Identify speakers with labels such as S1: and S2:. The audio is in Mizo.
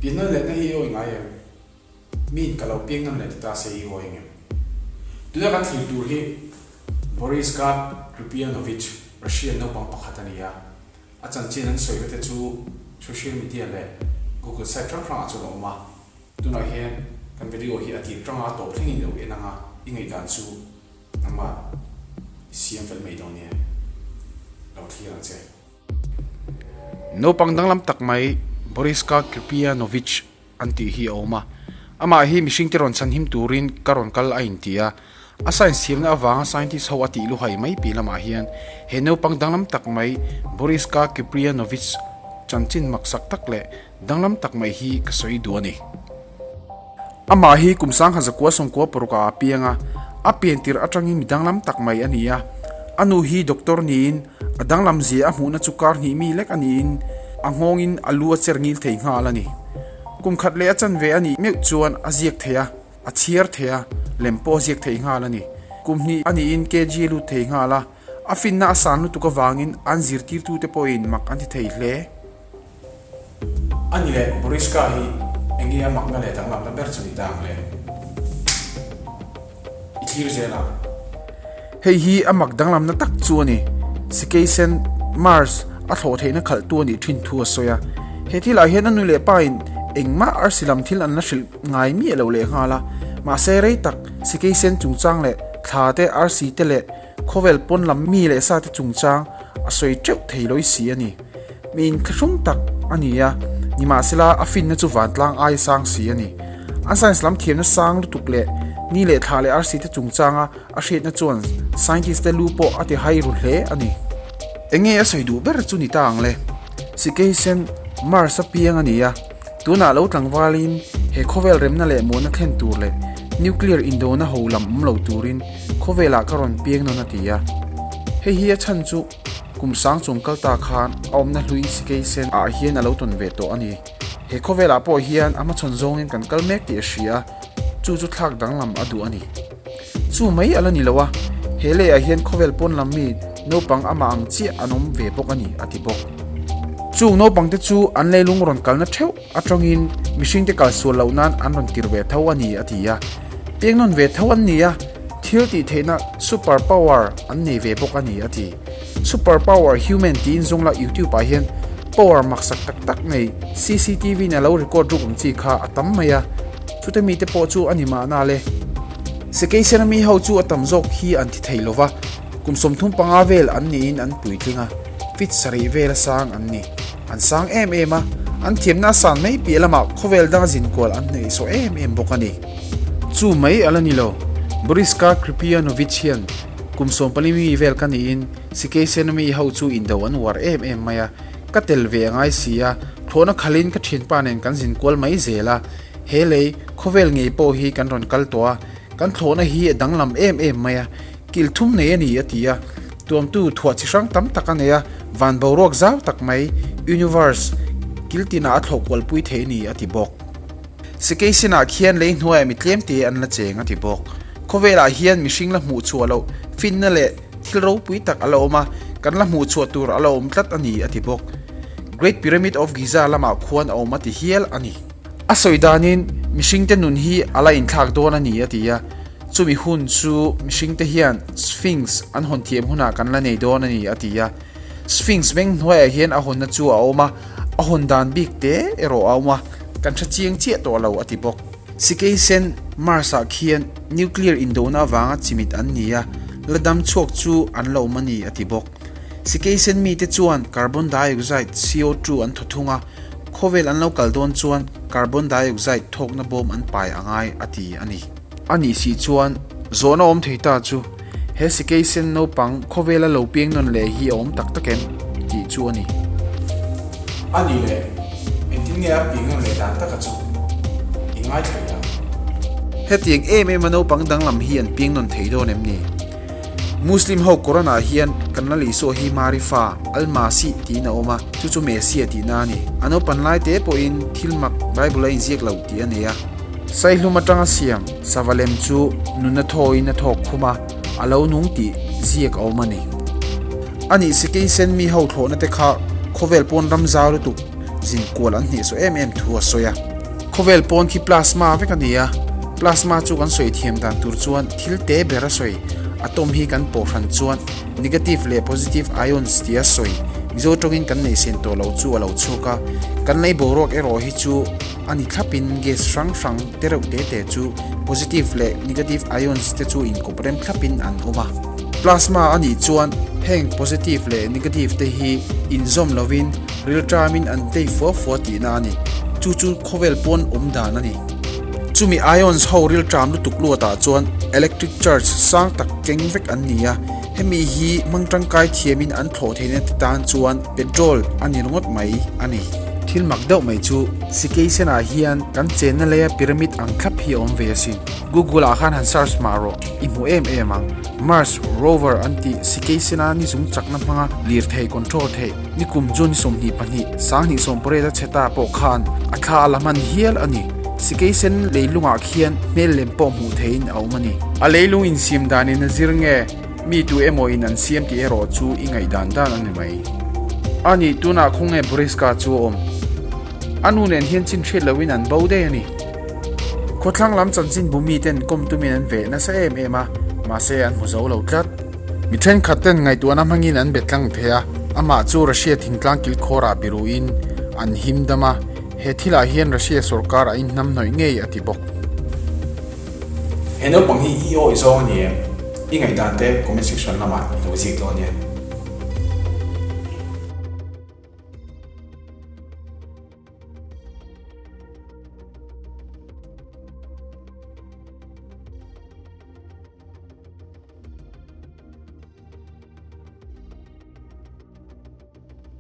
S1: Pian nawn lehna hi i awi ngai em? Miin ka lo piang nawn leh ti ta se i awi ang em? Tuna kan thlir tur hi Boris Gad Kripianovich, Russian naupang pakhat a ni a. A chanchin an sawina te chu social media leh Google site hrang hrangah chuan a awm a. Tunah hian kan video hi a tir tanga tawp thlengin lo en anga i ngaihdan chu nangmah i siam fel mai dawn nia. Lo thlir ang che. Naupang danglam tak mai Boriska Kripianovich an tih hi a awm a. Amah hi mihringte rawn chhanhim turin ka rawn kal a inti a. A science thiamna avanga scientist ho a tih luhai mai piah lamah hian he naupang danglam tak mai Boriska Kiprianovich chanchin maksak tak leh danglam tak mai hi ka sawi duh a ni. Amah hi kum 1996 ah a piang a, a pian tirh atangin mi danglam tak mai a ni a. A nu hi doctor niin a danglam zia a hmuhna chu kar hnih mi lek a niin a nghawngin a lu a cher ngil thei nghal a ni. Kum khat leh a chanve a nih meuh chuan a ziak thei a. A chhiar thei a, lem pawh a ziak thei nghal a ni. Kum hnih a niin KG a lut thei nghal a, a finna a san lutuk avangin an zirtirtute pawhin mak an ti thei hle. A ni leh, Boriska hi eng nge a makna leh danglamna ber chu ni ta ang le? I thlir zel ang. Hei hi a mak danglamna tak chu a ni. Sikeisen, Mars, a thlawh theihna khalhtu a nih thin thu a sawi a. He thilah hian a nu leh pa in engmah arsi lam thil an la hrilh ngai miah lo leh nghal a. Mahse rei tak Sikeisen chungchang leh thla te, arsi te leh khawvel pawn lam mi leh sa te chungchang a sawi teuh thei lawih si a ni. Mi inthlahrung tak a ni a, nimahsela a finna chu vantlang aia sang si a ni. An science lam thiamna sang lutuk leh ni leh thla leh arsi te chungchanga a hriatna chuan scientist te lu pawh a ti hai ru hle a ni. Enge a sawi duh ber chu ni ta ang le? Sikeisen Mars a piang a ni a, tunah lo tlangvalin he khawvel remna leh muahna thlen tur leh nuclear indona ho lam awm lo turin khawvelah ka rawn piang nawn a ti a. Hei hi a chhan chu kum sang chung kal ta khan a awmna hlui Sikeisen ah hian a lo tawn ve tawh a ni. He khawvelah pawh hian a hmachhawn zawngin kan kal mek tih a hria a, chu chu thlak danglam a duh a ni. Chu mai a la ni lo a, he leiah hian khawvel pawn lam mi naupang amah ang chiah an awm ve bawk a ni, a ti bawk. Chung naupangte chu an leilung rawn kalna theuh atangin mihringte kal sual loh nan an rawn tir ve tho a ni, a ti a. Peng nawn ve tho an ni a, thil tih theihna super power an nei ve bawk a ni, a ti. Super power human tiin zawng la youtube ah hian power maksak tak tak nei cctv in a lo record ruk ang chi kha a tam mai a, chute mite pawh chu a ni mahna le. Sekeisena mi ho chu a tam zawk hi an thi thei lova, kum 35 vel an niin an puitling a, feet sarih vel a sang an ni. An sang em em a, an thiamna a san mai piah lamah khawvel danga zinkual an hnaihsawh em em bawk a ni. Chu mai a la ni lo, Boriska Kripianovich hian Kum 14 mi vel ka niin Sikeisenomi ho chu indo an uar em em mai a, ka tel ve a ngai si a, thlawhna khalin ka thianpa nen kan zin kual mai zel a, he lei khawvel ngei pawh hi kan rawn kal tawh a, kan thlawhna hi a danglam em em mai a, kil thum nei a ni a ti a, tuamtu thuah chi hrang tam tak a nei a, van boruak zau tak mai, universe, kil tinah a thlawh kualpui thei a ni a ti bawk. Sikeisen-ah khian lei hnuaiah mi tlemte an la cheng a ti bawk. Khawvelah hian mihring la hmuh chhuah loh finna leh thil ropui tak a la awm a, kan la hmuh chhuah tur a la awm tlat a ni a ti bawk. Great Pyramid of Giza lamah khuan a awm a ti hial a ni. A sawi danin mihringte nun hi a la inthlak dawn a ni a ti a, chumi hun chu mihringte hian Sphinx an hawn thiam hunah kan la nei dawn a ni a ti a. Sphinx beng hnuaiah hian a hawnna chu a awm a, a hawn dan bik te erawh a awm a, kan hre chiang chiah tawh lo a ti bawk. Sikeisen Mars-ah khian nuclear indona avanga chimit an ni a, la dam chhuak chu an la awm a ni a ti bawk. Sikeisen mite chuan carbon dioxide, CO2, an thaw thung a, khawvel an lo kal dawn chuan carbon dioxide thawkna bawm an pai a ngai a ti a ni. A nih si chuan zawhna awm thei ta chu he sikeisen naupang khawvela lo piang nawn leh hi a awm tak tak em tih chu a ni. A nih leh, engtin nge a piang nawn leh dan taka chu i ngaithla i ang? Hetiang em em a naupang danglam hi an piang nawn thei dawn em ni? Muslim ho Quran ah hian kan Lal Isua hi Mari fa, Al-Masih tiin a awm a, chu chu Messiah tihna a ni. A naupan lai te pawhin thil mak Bible a inziak lo tih a nei a. Saihlum atanga siam sava lem chu nunna thawin a thawk khum a, a lo nung tih ziak a awm a ni. A nih Sikeisen mi ho thlawhna te kha khawvel pawn ram zau lutuk zin kual an hnehsawh em em thu a sawi a. Khawvel pawn khi plasma vek a ni a, plasma chu kan sawi thiam dan tur chuan thil te ber a sawi, atom hi kan pawh hran chuan negative leh positive ions tia sawi Mizo tawngin kan nei sen tawh lo chu a lo chhuak a, kan lei boruak erawh hi chu a ni thlapin gas hrang hrang te reuh te te chu positive leh negative ions te chu inkawp rem thlapin an awm a. Plasma a nih chuan heng positive leh negative te hi inzawm lovin rilṭamin an tei fua fua tihna a ni. Chu chu khawvel pawn awm dan a ni. Chumi ions ho rilṭam lutuk luatah chuan electric charge sang tak keng vek an ni a, hemi hi hmang tangkai thiamin an thlawh theihna te tan chuan petrol a ni ringawt mai a ni. Thil mak deuh mai chu Sikei senah hian kan chenna leia pyramid ang thlap hi a awm ve asin. Google ah khan han search mah rawh, i hmu em em ang. Mars rover an tih Sikei sena ni zung chakna hmanga lirthei control theih ni kum June 22, 2018 a chhe ta pawh khan a thla a la hman hial a ni. Sikei sen leilungah khian hmel lem pawh hmuh theihin a awm a ni. A leilung insiam danin a zir nge mi tu emaw in an siam tih erawh chu i ngaihdan dan a ni mai. A nih tunah khawnge Boriska chu a awm? A nu nen hian chin hriat lohin an bo daih a ni. Khawthlang lam chanchin bu miten kawm tumin an veh nasa em em a, mahse an hmu zo lo tlat. Mi thenkhat ten ngaihtuahna hmangin an be tlang thei a, amah chu Russia thingtlang kilkhawrah biruhin an him dam a, he thilah hian Russia sorkar a inhnamhnawih ngei a ti bawk.
S2: He naupang hi i awih zawng a ni em? I ngaihdan te comment section lamah i lo ziak dawn nia.